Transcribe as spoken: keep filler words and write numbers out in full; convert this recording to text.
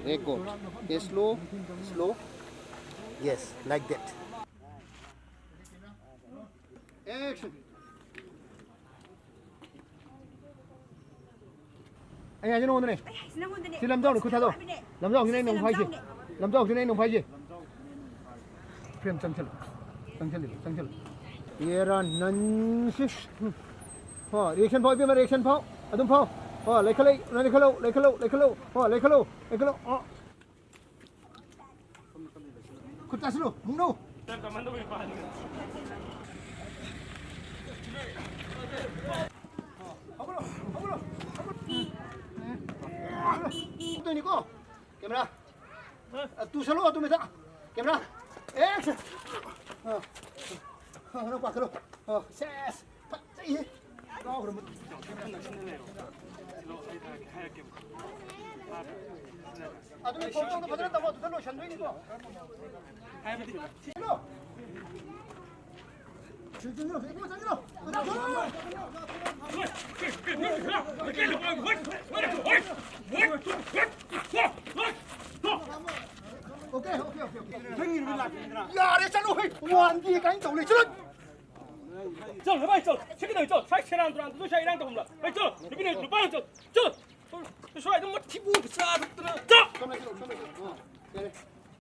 Record. Okay, slow, slow. Yes, like that. Action. ꯑꯩ ꯍꯥꯏꯁꯦ ꯅꯉꯣꯟꯗꯅꯦ꯫ ꯑꯩ ꯍꯥꯏꯁꯦ ꯅꯉꯣꯟꯗꯅꯦ꯫ ꯁꯤ ꯂꯝꯖꯥꯎꯅꯦ, ꯈꯨꯠ ꯊꯥꯗꯣꯛꯑꯣ꯫ ꯂꯝꯖꯥꯎꯁꯤꯅꯦ ꯑꯩꯅ ꯑꯃꯨꯛ ꯍꯥꯏꯁꯦ꯫ ꯂꯝꯖꯥꯎꯅꯦ꯫ ꯂꯝꯖꯥꯎꯁꯤꯅꯦ ꯑꯩꯅ ꯑꯃꯨꯛ ꯍꯥꯏꯁꯦ꯫ Frame ꯆꯪꯁꯤꯜꯂꯨ꯫ ꯆꯪꯁꯤꯜꯂꯨ, ꯆꯪꯁꯤꯜꯂꯨ꯫ ꯌꯦꯔꯥ ꯅꯟꯁꯤ꯫ ꯎꯝ꯫ ꯍꯣ, reaction ꯐꯥꯎ, ꯏꯕꯦꯝꯃ, reaction ꯐꯥꯎ꯫ ꯑꯗꯨꯝ ꯐꯥꯎ꯫ ꯍꯣ, ꯂꯩꯈꯠꯂꯛꯏ, ꯂꯩꯈꯠꯂꯛꯎ, ꯂꯩꯈꯠꯂꯛꯎ, ꯂꯩꯈꯠꯂꯛꯎ꯫ ꯍꯣ, ꯂꯩꯈꯠꯂꯛꯎ, ꯂꯩꯈꯠꯂꯛꯎ꯫ ꯑꯣ꯫ ꯈꯨꯠ ꯆꯥꯁꯤꯜꯂꯨ, ꯃꯨꯛꯅꯧ꯫ ꯍꯧꯒꯠꯂꯣ, ꯍꯧꯒꯠꯂꯣ, ꯍꯧꯒꯠꯂꯣ꯫ ꯇꯣꯏꯅꯤꯀꯣ꯫ Camera꯫ ꯑ, ꯇꯨꯁꯜꯂꯣ, ꯑꯗꯨ ꯃꯊꯛ꯫ Camera꯫ Action꯫ ꯑ꯫ ꯑ, ꯅꯪ ꯄꯥꯈꯠꯂꯣ꯫ ꯑ, ꯁꯦꯁ꯫ ꯐꯖꯩꯍꯦ꯫ ꯀꯥꯎꯈ꯭ꯔꯦ꯫ ꯑꯗꯨꯅ ꯊꯣꯡꯗꯣ ꯐꯖꯅ ꯇꯧꯔꯣ, ꯑꯗꯨꯗ ꯂꯣꯏꯁꯟꯗꯣꯏꯅꯤꯀꯣ꯫ ꯍꯥꯏꯕꯗꯤ꯫ ꯆꯪꯁꯤꯜꯂꯣ꯫ ꯆꯪꯁꯤꯜꯂꯣ, ꯏꯕꯨꯡꯉꯣ, ꯆꯪꯁꯤꯜꯂꯣ꯫ Okay, okay, okay, okay. ꯌꯥꯔꯦ, ꯆꯠꯂꯣ, ꯍꯦ꯫ ꯋꯥꯟꯒꯤ ꯀꯥꯏꯅ ꯇꯧ ꯂꯩ, ꯆꯠꯂꯣ꯫ ꯆꯠꯂꯣ, ꯚꯥꯏ, ꯆꯠꯂꯣ꯫ ꯁꯤ ꯀꯩꯗꯧ, ꯆꯠꯂꯣ꯫ ꯁ꯭ꯋꯥꯏ ꯁꯦꯔꯥꯟ ꯇꯨꯔꯥꯟ, ꯁ꯭ꯋꯥꯏ ꯏꯔꯥꯡ ꯇꯧꯐꯝꯂ? ꯚꯥꯏ, ꯆꯠꯂꯣ꯫ ꯅꯨꯄꯤ ꯅꯨꯄꯥ ꯆꯠꯂꯣ꯫ ꯆꯠꯂꯣ꯫ ꯁ꯭ꯋꯥꯏꯗ ꯃꯊꯤꯕꯣꯡ ꯆꯥꯗꯅ꯫ ꯆꯠꯂꯣ꯫ ꯆꯠꯂꯣ, ꯆꯠꯂꯣ, ꯆꯠꯂꯣ꯫ ꯑ, ꯌꯥꯔꯦ꯫